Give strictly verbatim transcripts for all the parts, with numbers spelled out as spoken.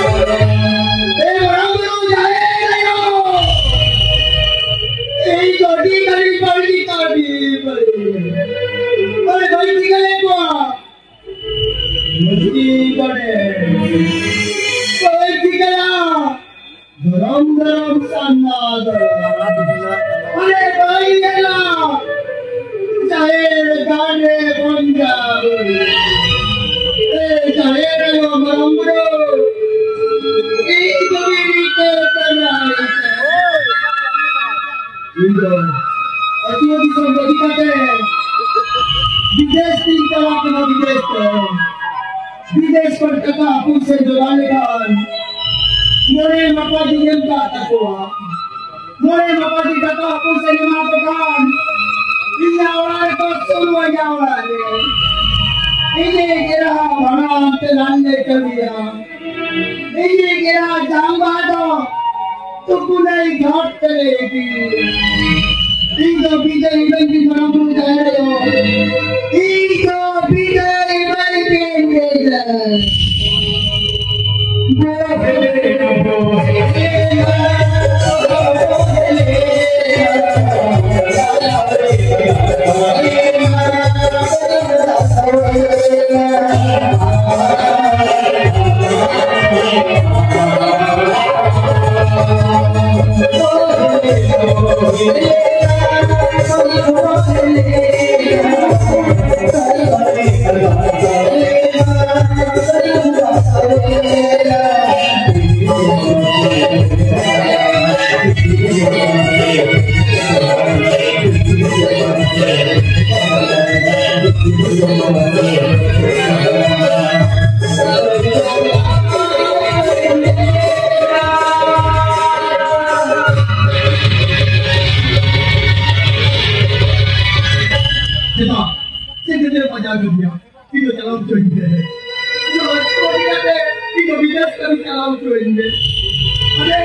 ᱮ ᱵᱟᱲᱟ ᱵᱩᱨᱩ ᱡᱟᱦᱮᱨ ᱟᱭᱳ, ᱤᱧ ᱫᱚ ᱟᱹᱰᱤ ᱜᱟᱱᱤᱧ ᱵᱟᱹᱲᱤᱡ ᱟᱠᱟᱫ, ᱟᱹᱰᱤ ᱵᱟᱹᱲᱤᱡ᱾ ᱵᱟᱹᱲᱤᱡ, ᱵᱟᱹᱲᱤᱡ ᱪᱤᱠᱟᱹ ᱞᱮᱫ ᱠᱚᱣᱟ? ᱢᱩᱥᱠᱤᱞ ᱵᱟᱲᱮ᱾ ᱵᱟᱹᱲᱤᱡ ᱪᱤᱠᱟᱹᱭᱟ? ᱫᱷᱚᱨᱚᱢ, ᱫᱷᱚᱨᱚᱢ ᱥᱟᱨᱱᱟ ᱫᱷᱚᱨᱚᱢ᱾ ᱟᱞᱮ ᱵᱟᱹᱲᱤᱡ ᱮᱱᱟ᱾ ᱡᱟᱦᱮᱨ ᱜᱟᱲ ᱨᱮ ᱵᱚᱱ ᱡᱟᱵᱚ᱾ ᱮ ᱡᱟᱦᱮᱨ ᱟᱭᱳ ᱢᱟᱨᱟᱝ ᱵᱩᱨᱩ, ᱤᱧ ᱫᱚ ᱵᱤᱱᱤ ᱠᱚ ᱠᱟᱱᱟ᱾ ᱤᱧ ᱫᱚ ᱟᱹᱛᱩ ᱫᱤᱥᱚᱢ ᱵᱟᱹᱜᱤ ᱠᱟᱛᱮ ᱵᱤᱫᱮᱥ ᱛᱤᱧ ᱪᱟᱞᱟᱜ ᱠᱟᱱᱟ, ᱵᱤᱫᱮᱥ ᱛᱮ᱾ ᱵᱤᱫᱮᱥ ᱠᱷᱚᱱ ᱴᱟᱠᱟ ᱯᱩᱭᱥᱟᱹ ᱡᱚᱜᱟᱲ ᱞᱮᱠᱷᱟᱱ ᱢᱚᱬᱮ ᱢᱟᱯᱟᱡᱤᱧ ᱮᱢ ᱠᱟᱜ ᱛᱟᱠᱚᱣᱟ᱾ ᱢᱚᱬᱮ ᱢᱟᱯᱟᱡᱤ ᱴᱟᱠᱟ ᱯᱩᱭᱥᱟᱹᱧ ᱮᱢᱟ ᱠᱚ ᱠᱷᱟᱱ ᱤᱧᱟᱹᱜ ᱚᱲᱟᱜ ᱨᱮᱠᱚ ᱥᱩᱨᱩᱜᱼᱟ, ᱤᱧᱟᱹᱜ ᱚᱲᱟᱜ ᱨᱮ᱾ ᱤᱧᱤᱡ ᱮᱨᱟ ᱵᱷᱟᱸᱰᱟᱱ ᱛᱮ ᱞᱟᱝ ᱞᱮ ᱠᱟᱹᱢᱤᱭᱟ᱾ ᱤᱧᱤᱡ ᱮᱨᱟ ᱡᱟᱝᱵᱟᱦᱟ ᱫᱚ ᱛᱩᱯᱩᱱᱟᱹᱭ ᱜᱷᱟᱴ ᱛᱮᱞᱮ ᱤᱫᱤ᱾ ᱤᱧ ᱫᱚ ᱵᱤᱫᱟᱹᱭ ᱤᱢᱟᱹᱧ ᱯᱮ ᱢᱟᱨᱟᱝ ᱵᱩᱨᱩ ᱡᱟᱦᱮᱨ ᱟᱭᱳ᱾ ᱤᱧ ᱫᱚ ᱵᱤᱫᱟᱹᱭ ᱤᱢᱟᱹᱧ ᱯᱮ ᱢᱮᱱ ᱮᱫᱟ᱾ ᱤᱧ ᱫᱚ ᱪᱟᱞᱟᱣ ᱦᱚᱪᱚᱧ ᱯᱮ᱾ ᱤᱧ ᱫᱚ ᱦᱚᱪᱚ ᱠᱟᱛᱮ ᱤᱧ ᱫᱚ ᱵᱤᱫᱮᱥ ᱠᱟᱹᱢᱤ ᱪᱟᱞᱟᱣ ᱦᱚᱪᱚᱧ ᱯᱮ᱾ ᱟᱨᱮ,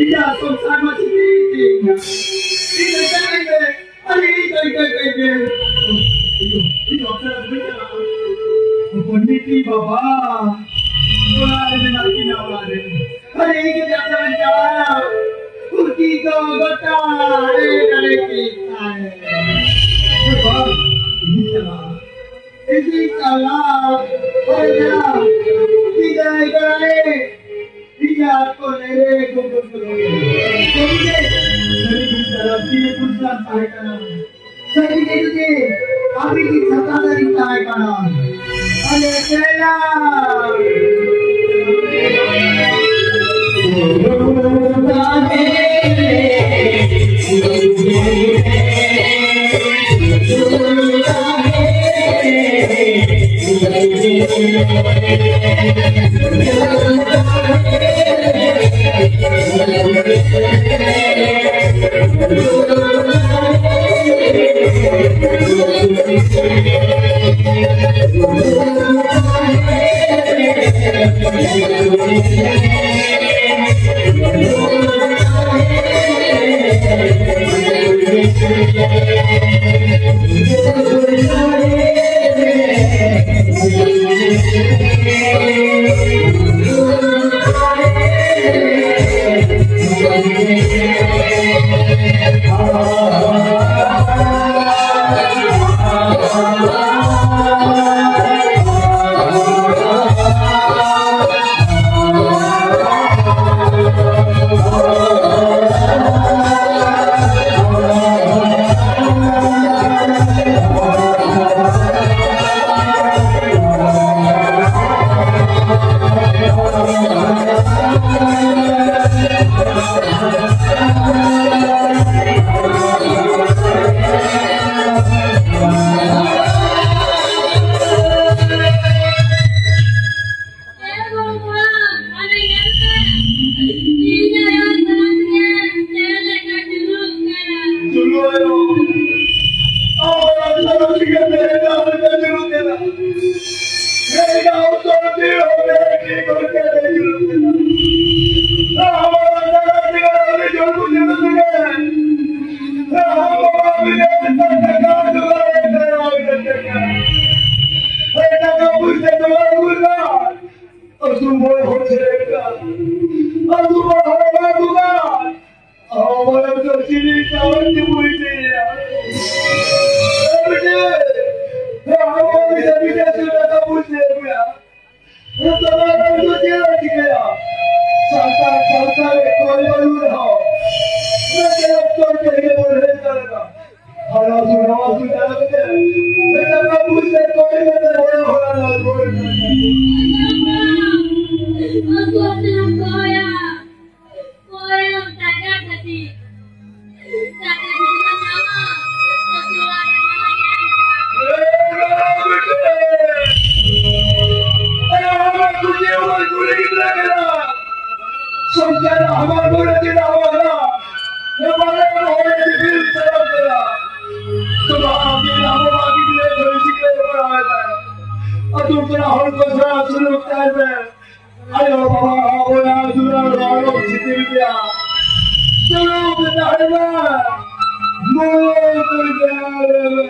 ᱤᱧᱟᱹᱜ ᱥᱚᱝᱥᱟᱨ ᱢᱟ ᱪᱤᱠᱟᱹᱭ ᱛᱤᱧᱟ? ᱤᱧ ᱫᱚ ᱪᱟᱞᱟᱜ ᱤᱧ ᱯᱮ᱾ ᱟᱨᱮ, ᱤᱧ ᱫᱚ, ᱤᱧ ᱫᱚ, ᱤᱧ ᱫᱚ, ᱤᱧ ᱫᱚ, ᱤᱧ ᱫᱚ ᱚᱯᱥᱚᱨ ᱟᱹᱜᱩᱧ ᱪᱟᱞᱟᱜᱼᱟ᱾ ᱦᱚᱯᱚᱱ ᱵᱤᱴᱤ ᱵᱟᱵᱟ, ᱚᱲᱟᱜ ᱨᱮ ᱢᱮᱱᱟᱜ ᱠᱤᱱᱟ ᱚᱲᱟᱜ ᱨᱮ᱾ ᱟᱨᱮ, ᱤᱧ ᱫᱚ ᱚᱯᱥᱚᱨ ᱪᱟᱞᱟᱜᱼᱟ᱾ ᱯᱩᱛᱷᱤ ᱠᱚ ᱜᱚᱴᱟ ᱟᱲᱮ ᱟᱲᱮ ᱠᱮᱫ ᱛᱟᱭ᱾ ᱵᱟᱵᱟ, ᱤᱧ ᱪᱟᱞᱟᱜᱼᱟ᱾ ᱤᱧ ᱪᱟᱞᱟᱜ, ᱦᱚᱭ ᱭᱟ, ᱵᱤᱫᱟᱹᱭ ᱵᱮᱲᱟ ᱨᱮ, ᱤᱧᱟᱜ ᱠᱚᱞᱮ ᱨᱮ ᱜᱚᱜᱚ ᱠᱚᱞᱮ᱾ ᱥᱟᱹᱨᱤ ᱜᱮ, ᱥᱟᱹᱨᱤ ᱜᱮ ᱪᱟᱞᱟᱜ, ᱛᱤᱱᱟᱹᱜ ᱠᱩᱥᱟᱱ ᱛᱟᱦᱮᱸ ᱠᱟᱱᱟ᱾ ᱥᱟᱹᱨᱤ ᱜᱮ ᱡᱩᱫᱤ ᱟᱹᱵᱤᱱ ᱜᱮ ᱪᱷᱟᱛᱟ ᱫᱟᱨᱮ ᱛᱟᱦᱮᱸ ᱠᱟᱱᱟ᱾ ᱟᱞᱮ ᱪᱮᱞᱟ᱾ ᱟᱹᱛᱩ ᱢᱚᱬᱮ ᱦᱚᱲ ᱪᱮᱫ ᱞᱮᱠᱟ? ᱟᱹᱛᱩ ᱢᱚᱬᱮ ᱦᱚᱲ ᱵᱟᱝ ᱫᱩᱜᱟ᱾ ᱟᱵᱚ ᱢᱚᱬᱮ ᱦᱚᱲ ᱪᱤᱞᱤ ᱪᱟᱣᱞᱮ ᱛᱮᱵᱚ ᱤᱫᱤᱭᱟ? ᱮ ᱵᱤᱴᱤ, ᱟᱵᱚ ᱢᱚᱬᱮ ᱦᱚᱲ ᱵᱤᱫᱮᱥ ᱨᱮ ᱴᱟᱠᱟ ᱵᱚ ᱤᱫᱤᱭᱟ᱾ ᱱᱤᱛᱚᱜ ᱫᱚ ᱟᱵᱚ ᱫᱚ ᱪᱮᱫ ᱵᱚ ᱪᱤᱠᱟᱹᱭᱟ? ᱥᱟᱱᱛᱟᱲ ᱥᱟᱶᱛᱟ ᱨᱮ ᱠᱚᱭ ᱵᱟᱹᱱᱩᱜ ᱨᱮᱦᱚᱸ, ᱱᱤᱛᱚᱜ ᱚᱠᱛᱚ ᱨᱮ ᱵᱚᱱ ᱦᱮᱡ ᱫᱟᱲᱮᱭᱟᱜᱼᱟ᱾ ᱥᱚᱝᱥᱟᱨ ᱦᱟᱢᱟᱞ ᱵᱚᱞᱮ ᱪᱮᱫ ᱦᱚᱸ ᱵᱟᱝ ᱠᱟᱱᱟ᱾ ᱱᱚᱣᱟ ᱨᱮ ᱦᱚᱲ ᱡᱤᱵᱤᱞ ᱥᱟᱨᱟ ᱠᱟᱱᱟ᱾ ᱛᱚᱵᱮ ᱟᱢ ᱫᱤᱱ ᱟᱵᱚ ᱵᱟᱹᱜᱤ ᱵᱤᱞᱮ ᱫᱷᱚᱨᱤ ᱥᱤᱠᱲᱮ ᱵᱟᱲᱟᱭᱮᱫᱟ᱾ ᱟᱹᱛᱩ ᱴᱚᱞᱟ ᱦᱚᱲ ᱠᱚ ᱥᱟᱶ ᱥᱩᱞᱩᱠ ᱛᱟᱦᱮᱱ ᱢᱮ᱾ ᱟᱭᱳ ᱵᱟᱵᱟ ᱵᱚᱭᱦᱟ ᱫᱩᱞᱟᱹᱲ ᱨᱚᱲ ᱥᱤᱫᱤᱞ ᱜᱮᱭᱟ᱾ ᱥᱩᱞᱩᱠ ᱛᱟᱦᱮᱱ ᱢᱮ᱾ ᱢᱩᱞᱩᱠ ᱛᱟᱦᱮᱱ ᱢᱮ᱾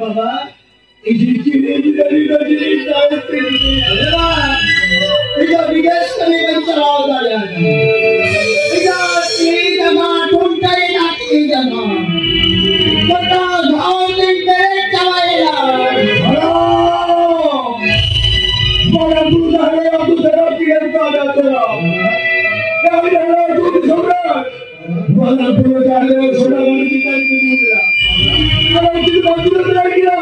ᱵᱟᱵᱟ, ᱤᱧ ᱪᱤᱞᱤ ᱜᱤᱫᱽᱨᱟᱹ ᱫᱚ ᱪᱤᱞᱤ ᱛᱟᱭᱚᱢ ᱛᱮ ᱤᱧᱟᱜ ᱵᱤᱫᱮᱥ ᱠᱟᱹᱢᱤ ᱵᱟᱹᱧ ᱪᱟᱞᱟᱣ ᱫᱟᱲᱮᱭᱟᱜᱼᱟ᱾ ᱤᱧᱟᱜ ᱛᱤ ᱡᱟᱸᱜᱟ ᱴᱷᱩᱱᱴᱟᱹᱭᱮᱱᱟ, ᱛᱤ ᱡᱟᱸᱜᱟ ᱜᱚᱴᱟ ᱜᱷᱟᱣ ᱛᱤᱧ ᱯᱮᱨᱮᱡ ᱪᱟᱵᱟᱭᱮᱱᱟ᱾ ᱦᱟᱲᱟᱢ! ᱢᱟᱨᱟᱝ ᱵᱩᱨᱩ ᱡᱟᱦᱮᱨ ᱟᱭᱳ ᱟᱹᱛᱩ ᱥᱮᱨᱣᱟ ᱛᱮᱜᱮ ᱱᱚᱝᱠᱟ ᱜᱮ ᱟᱹᱛᱩ ᱦᱚᱲ᱾ ᱠᱟᱹᱢᱤ ᱦᱚᱲ ᱟᱹᱛᱩ ᱫᱤᱥᱚᱢ ᱨᱮ ᱢᱟᱨᱟᱝ ᱵᱩᱨᱩ ᱡᱟᱦᱮᱨ ᱟᱭᱳ ᱥᱚᱱᱟ ᱢᱟᱹᱱᱤ ᱪᱮᱛᱟᱱ ᱨᱮ ᱫᱩᱲᱩᱵ ᱮᱱᱟ᱾ ᱟᱨ ᱩᱱᱠᱤᱱ ᱫᱚ ᱵᱟᱹᱠᱤᱱ ᱫᱟᱲᱮ ᱠᱮᱫᱟ᱾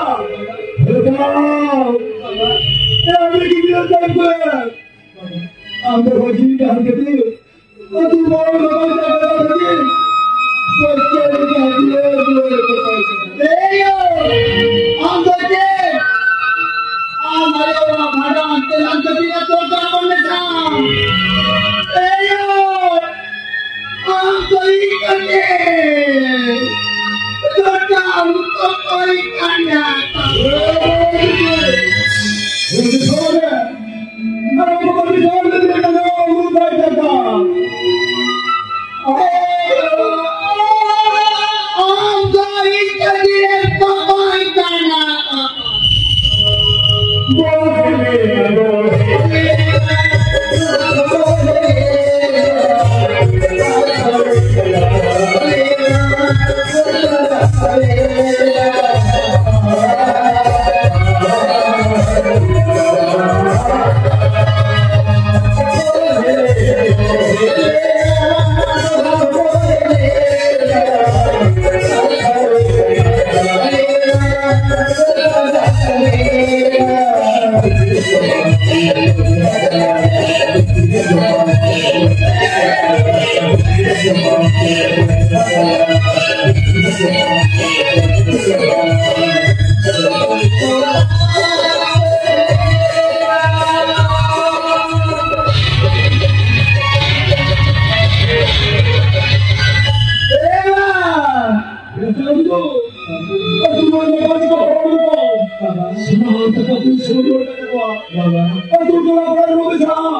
ᱦᱮ ᱵᱟᱵᱟ, ᱮ ᱟᱢᱨᱮ ᱜᱤᱫᱽᱨᱟᱹ ᱛᱟᱭ ᱠᱚ᱾ ᱟᱢ ᱫᱚ ᱵᱟᱹᱠᱤᱱ ᱛᱟᱦᱮᱸ ᱠᱟᱛᱮ ᱟᱹᱛᱩ ᱢᱚᱬᱮ ᱵᱟᱵᱟ ᱡᱟᱦᱮᱨ ᱟᱭᱳ ᱛᱟᱹᱠᱤᱱ ᱯᱟᱹᱥᱠᱟᱹ ᱨᱮ ᱡᱟᱦᱟᱸ ᱫᱩᱞᱟᱹᱲ ᱫᱩᱞᱟᱹᱲ ᱠᱚ ᱛᱟᱦᱮᱸ ᱠᱟᱱᱟ᱾ ᱮᱭᱳ, ᱟᱢ ᱫᱚ ᱪᱮᱫ? ᱟᱢ ᱟᱭᱳ ᱵᱟᱵᱟ ᱵᱷᱟᱸᱰᱟᱱ ᱛᱮᱞᱟᱝ ᱠᱟᱹᱴᱤᱡ ᱟᱛᱳ ᱛᱟᱵᱚᱱ ᱞᱮᱠᱷᱟᱱ᱾ ᱮᱭᱳ, ᱟᱢ ᱫᱚ ᱤᱧ ᱠᱟᱱᱮ᱾ ᱫᱚᱨᱠᱟᱨ ᱩᱛᱚ ᱠᱚᱭ ᱠᱟᱱᱟ᱾ ᱩᱱᱤ ᱥᱚᱢᱚᱭ ᱨᱮ ᱟᱨ ᱟᱵᱚ ᱠᱚ ᱢᱤᱫ ᱦᱚᱲ ᱞᱟᱹᱜᱤᱫ ᱠᱟᱱᱟ, ᱩᱱᱤ ᱵᱟᱭ ᱪᱟᱠᱟ᱾ ᱟᱢ ᱫᱚ ᱤᱧ ᱞᱟᱹᱜᱤᱫ ᱮᱢ ᱠᱟᱢᱟᱭ ᱠᱟᱱᱟ᱾ ᱟᱹᱛᱩ ᱴᱚᱞᱟ ᱯᱟᱲᱟ ᱨᱮᱵᱚ ᱢᱮᱥᱟᱜᱼᱟ᱾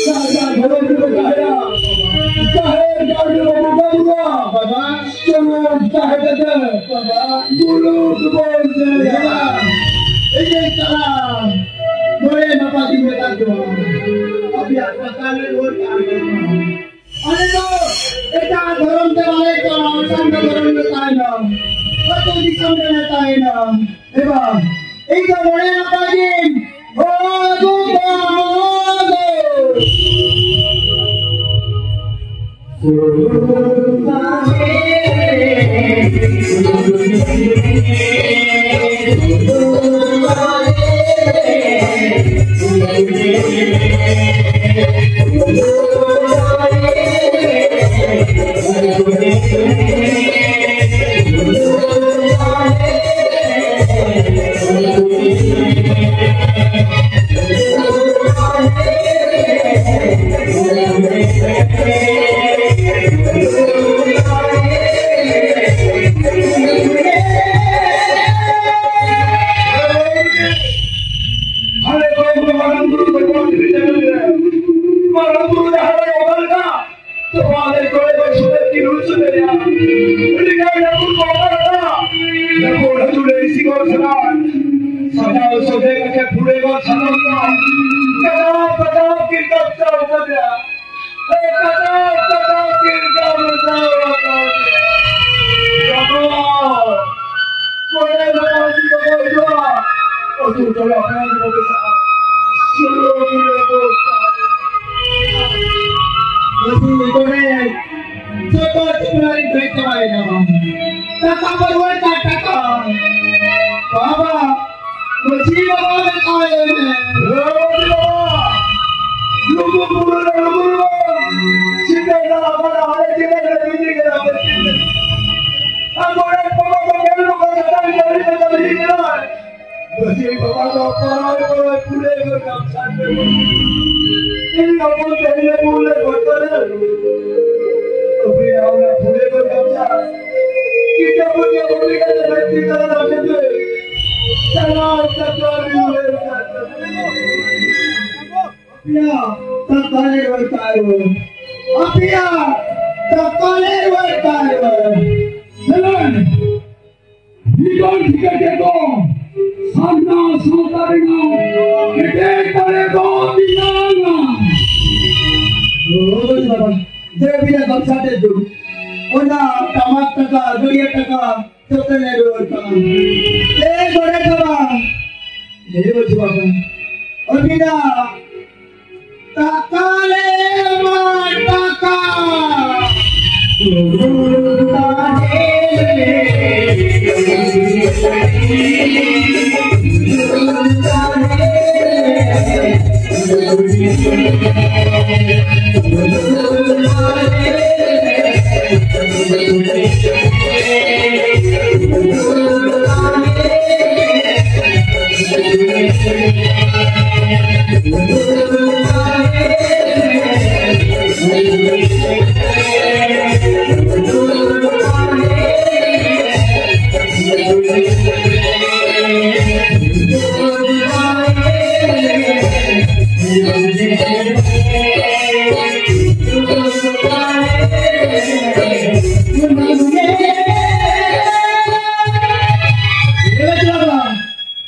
ᱡᱟᱦᱟᱸ ᱡᱟᱦᱟᱸ ᱫᱷᱚᱨᱚᱢ ᱨᱮᱵᱚ ᱛᱟᱦᱮᱱᱟ, ᱡᱟᱦᱮᱨ ᱜᱟᱲ ᱨᱮᱵᱚ ᱵᱚᱸᱜᱟ ᱵᱩᱨᱩᱜᱼᱟ᱾ ᱵᱟᱵᱟ, ᱡᱮᱢᱚᱱ ᱛᱟᱦᱮᱸ ᱠᱟᱛᱮ ᱵᱟᱵᱟ, ᱢᱩᱞᱩᱠ ᱵᱚᱱ ᱧᱮᱞᱟ᱾ ᱤᱧ ᱪᱟᱞᱟᱜ ᱢᱚᱬᱮ ᱢᱟᱯᱟᱡᱤ ᱢᱮᱛᱟ ᱠᱚᱣᱟ, ᱟᱯᱮᱭᱟᱜ ᱠᱟᱛᱷᱟ ᱞᱮ ᱨᱩᱣᱟᱹᱲ ᱠᱟᱜᱼᱟ᱾ ᱟᱞᱮ ᱫᱚ ᱮᱴᱟᱜ ᱫᱷᱚᱨᱚᱢ ᱛᱮ ᱵᱟᱞᱮ ᱪᱟᱞᱟᱜᱼᱟ, ᱥᱟᱱᱛᱟᱲ ᱫᱷᱚᱨᱚᱢ ᱞᱮ ᱛᱟᱦᱮᱱᱟ, ᱟᱹᱛᱩ ᱫᱤᱥᱚᱢ ᱨᱮᱞᱮ ᱛᱟᱦᱮᱱᱟ᱾ ᱮ ᱵᱟ, ᱤᱧ ᱫᱚ ᱢᱚᱬᱮ ᱟᱯᱟᱜᱤᱧ ᱦᱚᱦᱚ ᱟᱹᱜᱩ ᱠᱚᱣᱟ᱾ ᱟᱞᱮ ᱠᱚ ᱢᱟᱨᱟᱝ ᱵᱩᱨᱩ ᱫᱚᱨᱵᱟᱨ ᱨᱮ, ᱢᱟᱨᱟᱝ ᱵᱩᱨᱩ ᱡᱟᱦᱟᱸ ᱨᱮ ᱚᱠᱟ ᱞᱮᱠᱟ, ᱛᱚ ᱟᱞᱮ ᱠᱚ ᱞᱮ ᱥᱚᱫᱮ ᱠᱤ ᱨᱩᱥ ᱞᱮᱭᱟ᱾ ᱟᱹᱰᱤ ᱜᱟᱱ ᱡᱟᱹᱯᱩᱫ ᱠᱚ ᱚᱠᱟ ᱞᱮᱠᱟ, ᱡᱟᱹᱯᱩᱫ ᱦᱟᱹᱡᱩᱜ ᱞᱮ ᱤᱥᱤ ᱜᱚᱫ ᱥᱟᱱᱟ᱾ ᱥᱟᱡᱟᱣ ᱥᱚᱫᱮ ᱠᱟᱛᱮ ᱯᱷᱩᱲᱮ ᱜᱚᱫ ᱥᱟᱱᱟ᱾ ᱠᱟᱴᱟᱣ ᱠᱟᱴᱟᱣ ᱠᱤᱱ ᱠᱟᱴᱟᱣ ᱠᱟᱫᱮᱭᱟ᱾ ᱴᱟᱠᱟ ᱵᱟᱹᱱᱩᱜᱼᱟ, ᱴᱟᱠᱟ᱾ ᱵᱟᱵᱟ, ᱢᱟᱹᱡᱷᱤ ᱵᱟᱵᱟ ᱢᱮᱛᱟᱭ ᱢᱮ᱾ ᱦᱮᱸ, ᱢᱟᱹᱡᱷᱤ ᱵᱟᱵᱟ᱾ ᱞᱩᱜᱩ ᱵᱩᱨᱩ ᱨᱮ ᱞᱩᱜᱩ ᱵᱩᱨᱩ᱾ ᱥᱤᱛᱟᱹ ᱫᱟᱞᱟ ᱵᱟᱞᱟ ᱟᱞᱮ ᱡᱮᱞᱟ ᱨᱮ ᱵᱤᱞᱤ ᱠᱟᱱᱟ ᱯᱮ᱾ ᱟᱨ ᱢᱚᱬᱮ ᱵᱟᱵᱟ ᱠᱚ ᱜᱮᱞ ᱵᱟᱵᱟ ᱠᱟᱛᱷᱟ ᱡᱟᱹᱨᱤ ᱠᱟᱛᱷᱟ ᱵᱤᱞᱤ ᱠᱟᱱᱟ᱾ ᱢᱟᱹᱡᱷᱤ ᱵᱟᱵᱟ ᱫᱚ ᱯᱟᱨᱟᱭ ᱯᱟᱨᱟᱭ ᱯᱩᱨᱟᱹ ᱠᱚ ᱠᱟᱢᱥᱟᱱ ᱯᱮ᱾ ᱤᱧ ᱦᱚᱯᱚᱱ ᱛᱮᱦᱮᱧ ᱯᱩᱨᱟᱹ ᱵᱚᱛᱚᱨ᱾ ᱛᱚᱵᱮ ᱟᱣᱞᱟ ᱯᱩᱨᱟᱹ ᱠᱚ ᱠᱟᱢᱥᱟᱱ᱾ ᱠᱤᱛᱟᱹᱵ ᱠᱚ ᱵᱚᱞᱤ ᱠᱟᱛᱮ ᱵᱮᱠᱛᱤ ᱫᱟᱨᱟ ᱫᱟᱢ ᱛᱮ᱾ ᱪᱟᱞᱟᱣ ᱟᱯᱮᱭᱟᱜ ᱛᱟᱯᱟᱞᱮ ᱨᱩᱣᱟᱹᱲ ᱛᱟᱭᱚᱢ᱾ ᱥᱮᱞᱮᱱ, ᱵᱷᱤᱛᱚᱨ ᱴᱷᱤᱠᱟᱹ ᱠᱮᱫ ᱫᱚ ᱥᱟᱨᱱᱟ ᱥᱟᱶᱛᱟ ᱨᱮᱱᱟᱜ ᱠᱮᱴᱮᱡ ᱫᱟᱲᱮ ᱫᱚ ᱛᱤᱧᱟᱝᱟ᱾ ᱦᱳᱭ ᱵᱟᱵᱟ, ᱫᱮᱵᱤᱭᱟ ᱜᱟᱢᱪᱷᱟ ᱛᱮ ᱫᱩ᱾ ᱚᱱᱟ ᱴᱟᱢᱟᱠ ᱴᱟᱠᱟ, ᱜᱟᱹᱲᱤᱭᱟᱹ ᱴᱟᱠᱟ, ᱡᱚᱛᱚ ᱞᱮ ᱨᱩᱣᱟᱹᱲ ᱠᱟᱜᱼᱟ᱾ ᱮ ᱜᱚᱰᱮᱛ ᱵᱟᱵᱟ, ᱮ ᱵᱟᱹᱡᱩ ᱵᱟᱵᱟ, ᱟᱹᱵᱤᱱᱟᱜ ᱴᱟᱠᱟ ᱞᱮ ᱮᱢᱟ, ᱴᱟᱠᱟ᱾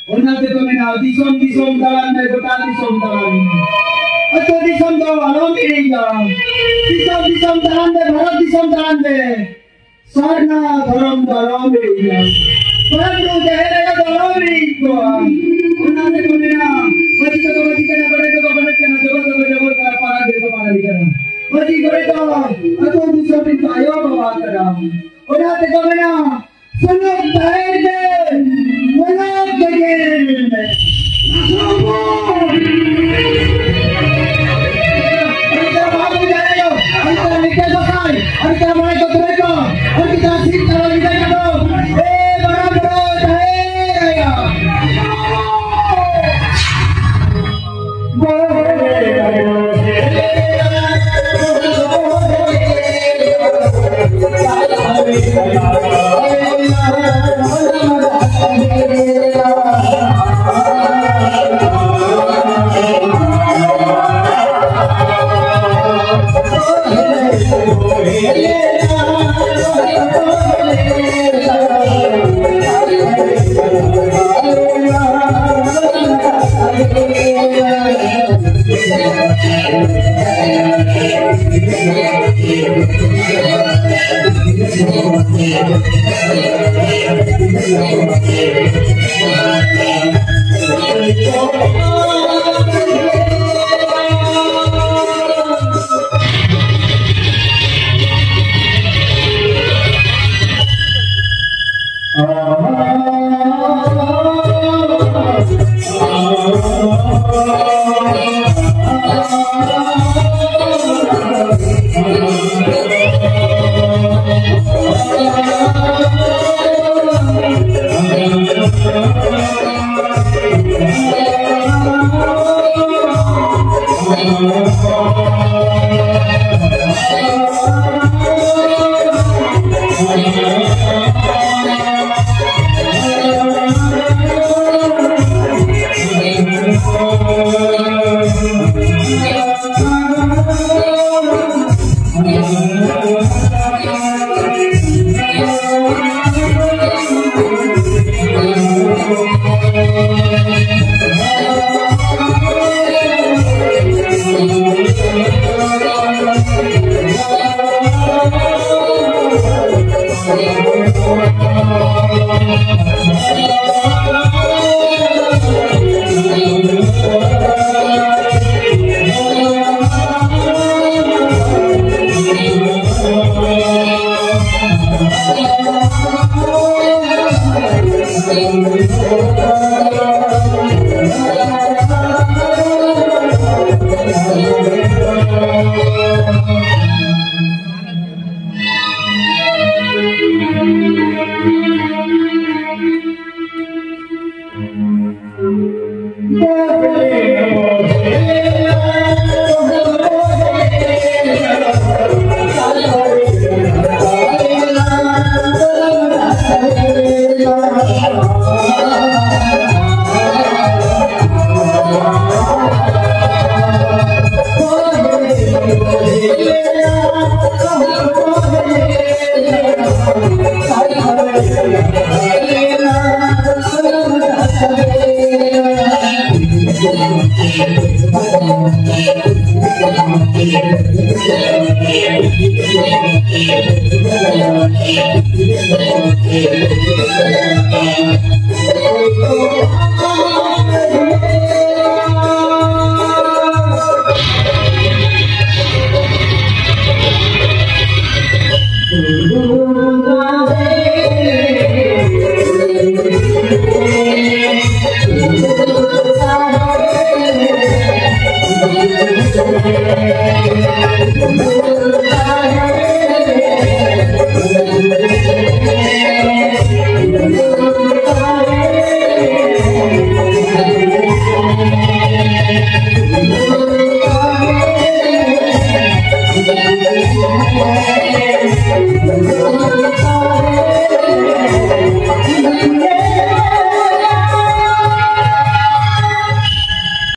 ᱚᱱᱟ ᱛᱮᱠᱚ ᱢᱮᱱᱟ, ᱫᱤᱥᱚᱢ ᱫᱤᱥᱚᱢ ᱫᱟᱬᱟᱱ ᱢᱮ, ᱜᱚᱴᱟ ᱫᱤᱥᱚᱢ ᱫᱟᱬᱟᱱ ᱢᱮ᱾ ᱟᱹᱛᱩ ᱫᱤᱥᱚᱢ ᱫᱚ ᱟᱞᱚᱢ ᱦᱤᱲᱤᱧᱟ᱾ ᱫᱤᱥᱚᱢ ᱫᱤᱥᱚᱢ ᱫᱟᱬᱟᱱ ᱢᱮ, ᱵᱷᱟᱨᱚᱛ ᱫᱤᱥᱚᱢ ᱫᱟᱬᱟᱱ ᱢᱮ᱾ ᱥᱟᱨᱱᱟ ᱫᱷᱚᱨᱚᱢ ᱫᱚ ᱟᱞᱚᱢ ᱦᱤᱲᱤᱧᱟ᱾ ᱵᱟᱝ ᱫᱚ ᱡᱟᱦᱮᱨ ᱟᱭᱳ ᱫᱚ ᱟᱞᱚᱢ ᱦᱤᱲᱤᱧ ᱠᱚᱣᱟ᱾ ᱚᱱᱟ ᱛᱮᱠᱚ ᱢᱮᱱᱟ, ᱢᱟᱹᱡᱷᱤ ᱠᱚᱫᱚ ᱢᱟᱹᱡᱷᱤ ᱠᱟᱱᱟ, ᱜᱚᱰᱮᱛ ᱫᱚ ᱜᱚᱰᱮᱛ ᱠᱟᱱᱟ, ᱡᱚᱵᱚᱨ ᱫᱚ ᱡᱚᱵᱚᱨ ᱠᱟᱱᱟ, ᱯᱟᱨᱟᱱᱤᱠ ᱫᱚ ᱯᱟᱨᱟᱱᱤᱠ ᱠᱟᱱᱟ᱾ ᱢᱟᱹᱡᱷᱤ ᱜᱚᱰᱮᱛ ᱫᱚ ᱟᱹᱛᱩ ᱫᱤᱥᱚᱢ ᱨᱤᱱ ᱟᱭᱳ ᱵᱟᱵᱟ ᱠᱟᱱᱟ᱾ ᱚᱱᱟ ᱛᱮᱠᱚ ᱢᱮᱱᱟ, ᱥᱩᱞᱩᱠ ᱛᱟᱦᱮᱱ ᱢᱮ, ᱢᱚᱱᱚ ᱛᱮᱜᱮ ᱢᱮ᱾ ᱟᱨ ᱛᱟᱨᱟ ᱢᱚᱬᱮ ᱠᱚ ᱛᱩᱨᱩᱭ ᱠᱚ, ᱟᱨ ᱛᱟᱨᱟ ᱥᱤᱧ ᱛᱟᱨᱟ ᱧᱤᱫᱟᱹ ᱪᱟᱸᱫᱚ, ᱮ ᱢᱟᱨᱟᱝ ᱵᱩᱨᱩ ᱡᱟᱦᱮᱨ ᱟᱭᱳ᱾